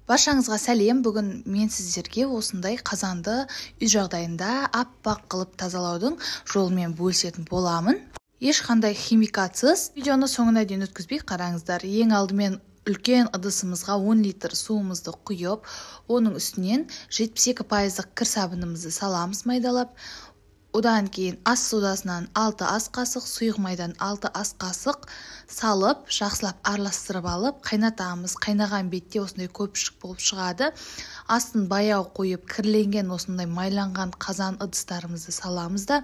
Баршаңызға сәлем. Бүгін мен сіздерге осындай қазанды үй жағдайында аппақ қылып тазалаудың жолымен бөлісетін боламын. Ешқандай химикатсыз. Видеоны соңына дейін өткізбей қараңыздар. Ең алдымен үлкен ыдысымызға 10 литр суымызды құйып, оның үстінен 72%-лық кір сабынымызды саламыз майдалап. Одан кейін ас содасынан 6 ас қасық, сұйық майдан 6 ас қасық салып, жақсылап араластырып алып, қайнатамыз. Қайнаған бетте осындай көпшік болып шығады. Астын баяу қойып, кірленген осындай майланған қазан ыдыстарымызды саламыз да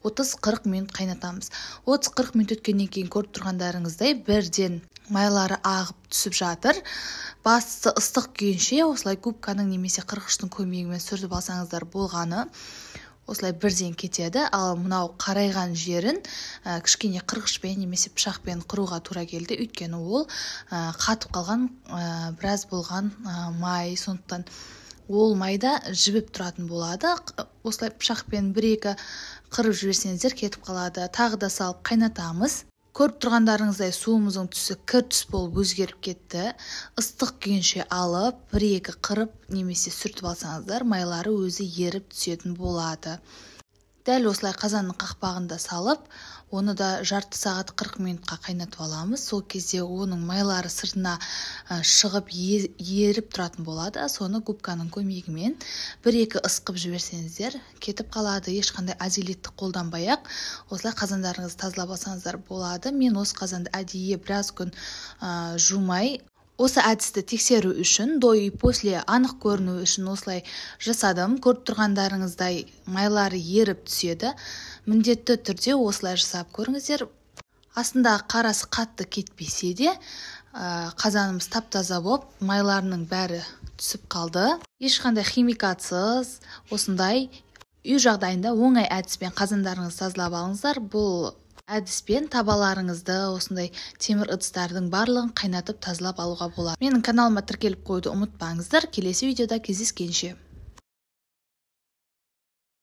30-40 минут қайнатамыз. 30-40 минут өткеннен кейін көріп тұрғандарыңыздай бірден майлары ағып түсіп жатыр. Бастысы ыстық күйінше осылай губканың немесе қырқыштың көмегімен сүртіп алсаңыздар болғаны. Осылай бірден кетеді. Ал мынау қарайған жерін кішкене қырғышпен немесе пышақпен қыруға тура келді. Өйткені ол қатып қалған, біраз болған май, сондықтан ол майда жібіп тұратын болады. Осылай пышақпен бір-екі қырып жіберсеңіздер кетіп қалады. Тағы да салып қайнатамыз. Көріп тұрғандарыңыздай суымыздың түсі кір түс болып өзгеріп кетті. Ыстық күйінше алып, бір-екі қырып немесе сүртіп алсаңыздар, майлары өзі еріп түсетін болады. Дәл осылай қазанның қақпағында салып, оны да жарты сағат 40 минутқа қайнатып аламыз. Сол кезде оның майлары сыртына шығып еріп тұратын болады. Соны губканың көмегімен бір-екі ысқып жіберсеңіздер кетіп қалады. Ешқандай азелитті қолданбай-ақ осылай қазандарыңызды тазалап алсаңыздар болады. Мен осы қазанды әдейі біраз күн жумай, осы әдісті тексеру үшін, до и после анық көріну үшін осылай жасадым. Көріп тұрғандарыңыздай майлары еріп түседі. Міндетті түрде осылай жасап көріңіздер. Астындағы қарасы қатты кетпесе де, қазанымыз тап-таза болып, майларының бәрі түсіп қалды. Ешқандай химикатсыз осындай үй жағдайында оңай әдіспен қазандарыңызды тазалап алыңыздар. Бұл әдіспен табаларыңызды, осындай темір ыдыстардың барлығын қайнатып тазалап алуға болады. Менің каналыма тіркеліп қоюды ұмытпаңыздар. Келесі видеода кездескенше.